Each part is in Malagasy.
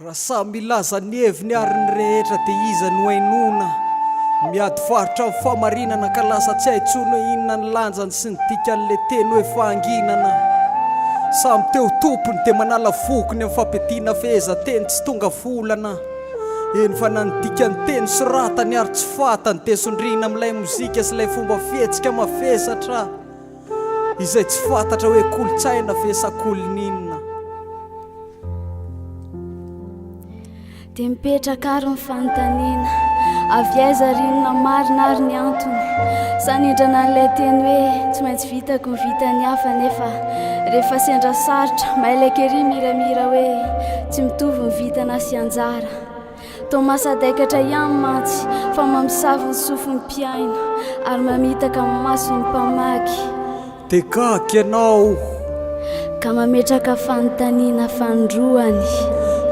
Raha samy milaza ny heviny ary ny rehetra dia iza no hainoana? Miady varotra amin'ny fahamarinana ka lasa tsy hay intsony hoe inona ny lanjany sy ny dikan'ilay teny hoe fahanginana. Samy te ho tompony dia manala vokony amin'ny fampiadiana fehezanteny tsy tonga volana. Eny fa na ny dikan'ny teny soratany ary tsy fantany dia sondriana amin'ilay mozika sy ilay fomba fihetsika mavesatra izay tsy fantatra hoe kolontsaina ve sa koloninona. Dia mipetraka ary ny fanontaniana, avy aiza ary inona marina ary ny antony? Sa nindrana an'ilay teny hoe tsy maintsy vitako ny vitan'ny hafa nefa rehefa sendra sarotra, mailaka ery miramira hoe tsy mitovy ny vintana sy anjara. Toa mahasadaikatra ihany mantsy fa mamosavy ny sofin'ny mpihaino ary mamitaka ny mason'ny mpamaky. Dia gaga ianao. Ka mametraka fanontaniana fanindroany.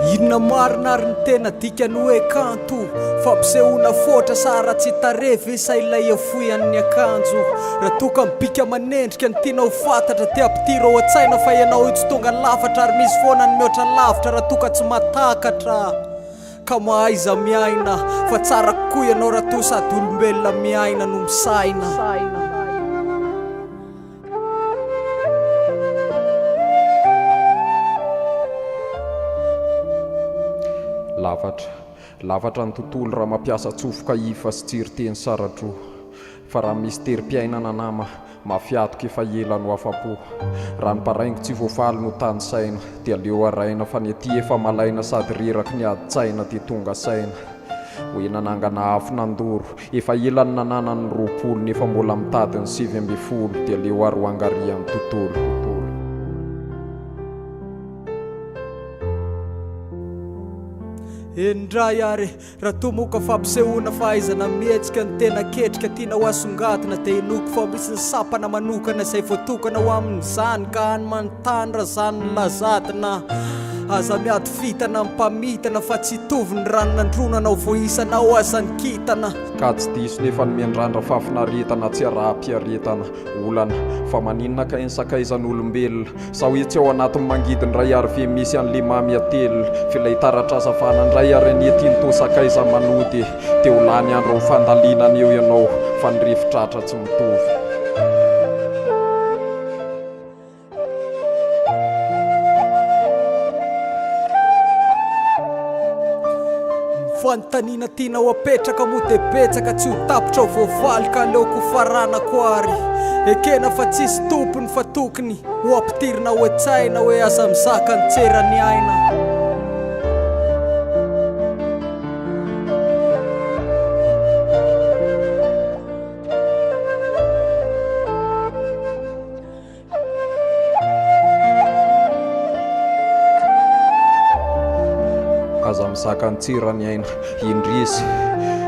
Inona marina ary ny tena dikan'ny hoe kanto? Fampisehoana foatra sa haratsian-tarehy ve sa ilay efoian'ny akanjo? Raha toa ka mibika manendrika ny tianao ho fantatra dia ampidiro ao an-tsaina fa ianao io tsy tonga lafatra ary misy foana ny mihoatra lavitra raha toa ka tsy mahatakatra ka mahaiza miaina fa tsara kokoa ianao raha toa sady olombelona miaina no misaina. Lafatra, lafatra ny tontolo raha mampiasa tsofoka ifa sy tsiriteny saradroa. Fa raha misy terim-piainana nama, mafy atoka efa ela no afa-po. Raha ny baraingo tsy voafaly no tanisaina, dia aleo araina fa ny aty efa malaina sady reraky ny adin-tsaina dia tonga saina. Hoe nanangana afo nandoro, efa ela no nananany ny 20 nefa mbola mitady ny 19 dia aleo ary ho angarihan'ny tontolo. Eny indray ary e! Raha toa moa ka fampisehoana fahaizana mihetsika no tena ketrika tiana ho asongadina dia inoako fa misy ny sampana manokana izay voatokana ho amin'izany ka any manontany raha izany no lazadina. Aza miady fitana amin'ny mpamitana fa tsy hitovy ny rano nandronana ho voahisanao aza ny kintana. Ka tsy diso nefa ny miandrandra fahafinaretana tsy araham-piaretana. Olana, fa maninona kay ny sakaizan'olombelona? Sa hoe tsy ao anatin'ny mangidy ndray ary ve misy an'le mamy atelina? F'ilay taratr'hazavana ndray ary anie tiany toa sakaiza manody e! Dia ho lany andro amin'ny fandalinana eo ianao fa ny rivotr'Atra tsy mitovy. Ny fanontaniana tianao apetraka moa dia betsaka tsy ho tapitra ho voavaly ka aleoko ho faranako ary. Ekena fa tsisy tompony fa tokony ho ampidirina ao an-tsaina hoe aza mizaka ny tseran'ny aina. Aza mizaka ny tsirany aina, indrisy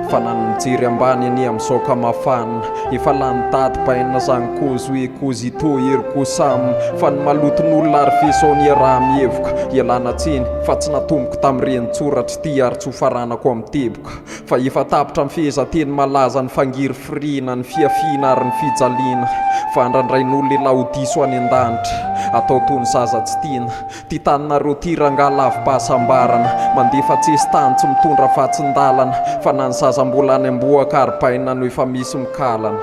fa na ny mijery ambany anie amin'izao ka mafana, efa lany daty bainina zany kozy hoe kozito ergo sum, fa ny maloton'olona ary ve zao ny iaraha-mihevoka, ialana tsiny fa tsy natomboko tamin'ireny tsoratra ity ary tsy ho faranako amin'ny teboka. Fa efa tapitra ny fehezanteny malaza ny fangirifiriana, ny fihafiana ary ny fijaliana. Fa andrandrain'olona elah ho diso any an-danitra. Atao toy ny zaza tsy tiana. Ty taninareo ty rangaha lavi-pahasambarana. Mandefa tsesitany tsy mitondra fatsin-dalana. Fa na ny zaza mbola any am-bohoka ary bainina no efa misy mikalana.